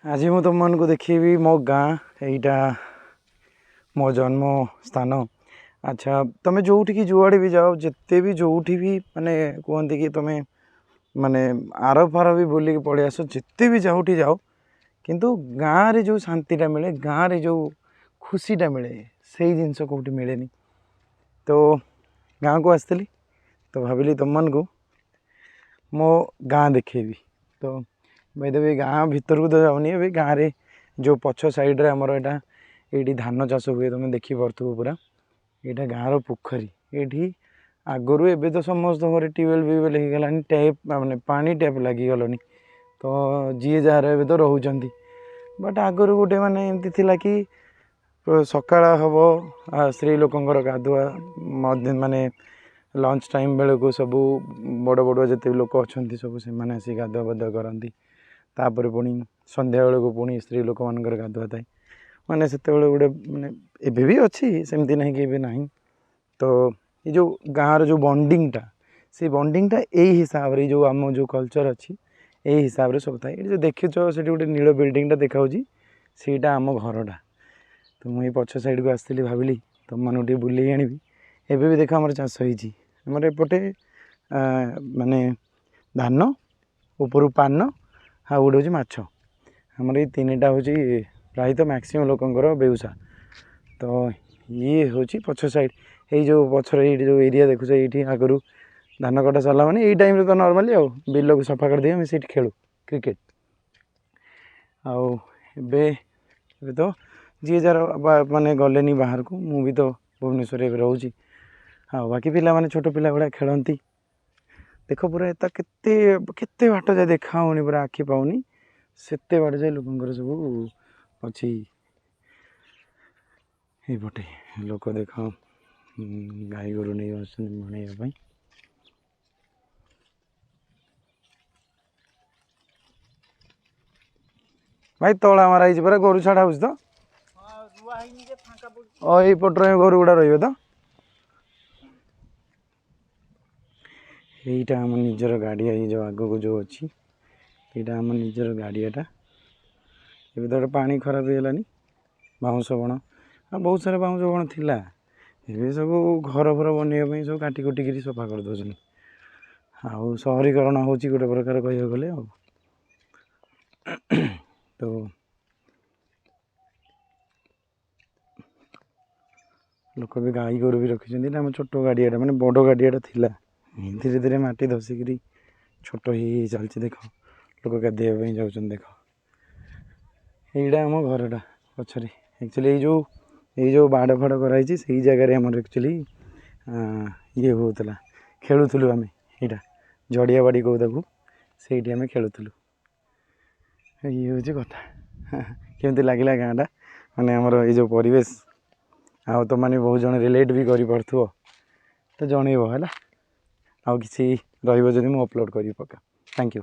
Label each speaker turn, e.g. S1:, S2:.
S1: ଆଜି ମୁଁ ତୁମମାନଙ୍କୁ ଦେଖେଇବି ମୋ ଗାଁ। ଏଇଟା ମୋ ଜନ୍ମ ସ୍ଥାନ। ଆଚ୍ଛା, ତୁମେ ଯେଉଁଠିକି ଯୁଆଡ଼େ ବି ଯାଅ, ଯେତେ ବି ଯେଉଁଠି ବି ମାନେ କୁହନ୍ତି କି ତୁମେ ମାନେ ଆର ଫାର ବି ବୁଲିକି ପଳେଇ ଆସ, ଯେତେ ବି ଯେଉଁଠି ଯାଅ, କିନ୍ତୁ ଗାଁରେ ଯେଉଁ ଶାନ୍ତିଟା ମିଳେ, ଗାଁରେ ଯେଉଁ ଖୁସିଟା ମିଳେ, ସେଇ ଜିନିଷ କେଉଁଠି ମିଳେନି। ତ ଗାଁକୁ ଆସିଥିଲି, ତ ଭାବିଲି ତୁମମାନଙ୍କୁ ମୋ ଗାଁ ଦେଖେଇବି। ତ ଏବେ ଗାଁ ଭିତରକୁ ତ ଯାଉନି, ଏବେ ଗାଁରେ ଯେଉଁ ପଛ ସାଇଡ଼୍ରେ ଆମର ଏଇଟା, ଏଇଠି ଧାନ ଚାଷ ହୁଏ, ତୁମେ ଦେଖିପାରୁଥିବ ପୁରା। ଏଇଟା ଗାଁର ପୋଖରୀ। ଏଇଠି ଆଗରୁ, ଏବେ ତ ସମସ୍ତଙ୍କ ଘରେ ଟ୍ୟୁବୱେଲ୍ ଫ୍ୟୁବୱେଲ୍ ହେଇଗଲାଣି, ଟ୍ୟାପ୍ ମାନେ ପାଣି ଟ୍ୟାପ୍ ଲାଗିଗଲାଣି, ତ ଯିଏ ଯାହାର ଏବେ ତ ରହୁଛନ୍ତି। ବଟ୍ ଆଗରୁ ଗୋଟେ ମାନେ ଏମିତି ଥିଲା କି ସକାଳ ହେବ ସ୍ତ୍ରୀ ଲୋକଙ୍କର ଗାଧୁଆ, ମାନେ ଲଞ୍ଚ ଟାଇମ୍ ବେଳକୁ ସବୁ ବଡ଼ ବଡ଼ ଯେତେ ବି ଲୋକ ଅଛନ୍ତି ସବୁ ସେମାନେ ଆସି ଗାଧୁଆ ପାଧୁଆ କରନ୍ତି। ତାପରେ ପୁଣି ସନ୍ଧ୍ୟାବେଳକୁ ପୁଣି ସ୍ତ୍ରୀ ଲୋକମାନଙ୍କର ଗାଧୁଆ ଥାଏ। ମାନେ ସେତେବେଳେ ଗୋଟେ ମାନେ ଏବେ ବି ଅଛି, ସେମିତି ନାହିଁ କି ଏବେ ନାହିଁ। ତ ଏ ଯେଉଁ ଗାଁର ଯେଉଁ ବଣ୍ଡିଙ୍ଗଟା, ସେଇ ବଣ୍ଡିଙ୍ଗଟା ଏଇ ହିସାବରେ, ଏଇ ଯେଉଁ ଆମ ଯେଉଁ କଲଚର୍ ଅଛି ଏଇ ହିସାବରେ ସବୁ ଥାଏ। ଏଇଠି ଯେଉଁ ଦେଖିଛ, ସେଠି ଗୋଟେ ନୀଳ ବିଲ୍ଡିଂଟା ଦେଖାହେଉଛି, ସେଇଟା ଆମ ଘରଟା। ତ ମୁଁ ଏଇ ପଛ ସାଇଡ଼କୁ ଆସିଥିଲି, ଭାବିଲି ତୁମମାନଙ୍କୁ ଟିକେ ବୁଲେଇ ଆଣିବି। ଏବେ ବି ଦେଖ ଆମର ଚାଷ ହେଇଛି, ଆମର ଏପଟେ ମାନେ ଧାନ, ଉପରୁ ପାନ, ଆଉ ଗୋଟେ ହେଉଛି ମାଛ। ଆମର ଏଇ ତିନିଟା ହେଉଛି ପ୍ରାୟତଃ ମ୍ୟାକ୍ସିମମ୍ ଲୋକଙ୍କର ବେଉସା। ତ ଇଏ ହେଉଛି ପଛ ସାଇଡ଼୍, ଏଇ ଯେଉଁ ପଛରେ ଏଇଠି ଯେଉଁ ଏରିଆ ଦେଖୁଛ, ଏଇଠି ଆଗରୁ ଧାନ କଟା ସରିଲା ମାନେ ଏଇ ଟାଇମ୍ରେ ତ ନର୍ମାଲି ଆଉ ବିଲକୁ ସଫା କରିଦେଇ ଆମେ ସେଇଠି ଖେଳୁ କ୍ରିକେଟ୍। ଆଉ ଏବେ ଏବେ ତ ଯିଏ ଯାହାର ମାନେ ଗଲେନି ବାହାରକୁ, ମୁଁ ବି ତ ଭୁବନେଶ୍ୱରରେ ଏବେ ରହୁଛି, ଆଉ ବାକି ପିଲାମାନେ ଛୋଟ ପିଲା ଗୁଡ଼ା ଖେଳନ୍ତି। ଦେଖ ପୁରା ଏତା କେତେ କେତେ ବାଟ ଯାଏ ଦେଖା ହେଉନି, ପୁରା ଆଖି ପାଉନି ସେତେ ବାଟ ଯାଏ ଲୋକଙ୍କର ସବୁ ଅଛି। ଏଇପଟେ ଲୋକ ଦେଖ ଗାଈ ଗୋରୁ ନେଇ ଆସୁଛନ୍ତି ମଣେଇବା ପାଇଁ। ଭାଇ, ତଳା ମରା ହେଇଛି ପରା, ଗୋରୁ ଛାଡ଼ା ହେଉଛି ତ? ଓ ଏଇପଟରେ ଗୋରୁ ଗୁଡ଼ା ରହିବେ ତ। ଏଇଟା ଆମ ନିଜର ଗାଡ଼ିଆ, ଏଇ ଯେଉଁ ଆଗକୁ ଯେଉଁ ଅଛି ଏଇଟା ଆମ ନିଜର ଗାଡ଼ିଆଟା। ଏବେ ତ ପାଣି ଖରାପ ହେଇଗଲାନି, ବାଉଁଶ ବଣ ଆଉ ବହୁତ ସାରା ବାଉଁଶ ବଣ ଥିଲା, ଏବେ ସବୁ ଘର ଫର ବନେଇବା ପାଇଁ ସବୁ କାଟି କୁଟିକିରି ସଫା କରିଦେଉଛନ୍ତି। ଆଉ ସହରୀକରଣ ହେଉଛି ଗୋଟେ ପ୍ରକାର କହିବାକୁ ଗଲେ। ଆଉ ତ ଲୋକ ବି ଗାଈ ଗୋରୁ ବି ରଖିଛନ୍ତି। ଏଇଟା ଆମ ଛୋଟ ଗାଡ଼ିଆଟା, ମାନେ ବଡ଼ ଗାଡ଼ିଆଟା ଥିଲା, ଧୀରେ ଧୀରେ ମାଟି ଧସିକିରି ଛୋଟ ହେଇ ହେଇ ଚାଲିଛି। ଦେଖ ଲୋକ ଗାଧେଇବା ପାଇଁ ଯାଉଛନ୍ତି। ଦେଖ ଏଇଟା ଆମ ଘରଟା ପଛରେ। ଆକ୍ଚୁଆଲି ଏଇ ଯେଉଁ ବାଡ଼ ଫାଡ଼ କରାହେଇଛି ସେଇ ଜାଗାରେ ଆମର ଆକ୍ଚୁଆଲି ଇଏ ହେଉଥିଲା, ଖେଳୁଥିଲୁ ଆମେ। ଏଇଟା ଜଡ଼ିଆ ବାଡ଼ି କହୁ ତାକୁ, ସେଇଠି ଆମେ ଖେଳୁଥିଲୁ। ଇଏ ହେଉଛି କଥା। କେମିତି ଲାଗିଲା ଗାଁଟା, ମାନେ ଆମର ଏଇ ଯେଉଁ ପରିବେଶ? ଆଉ ତୁମମାନେ ବହୁତ ଜଣ ରିଲେଟ୍ ବି କରିପାରୁଥିବ, ତ ଜଣେଇବ ହେଲା। ଆଉ କିଛି ରହିବ ଯଦି ମୁଁ ଅପଲୋଡ଼ କରିବି ପକ୍କା। Thank you.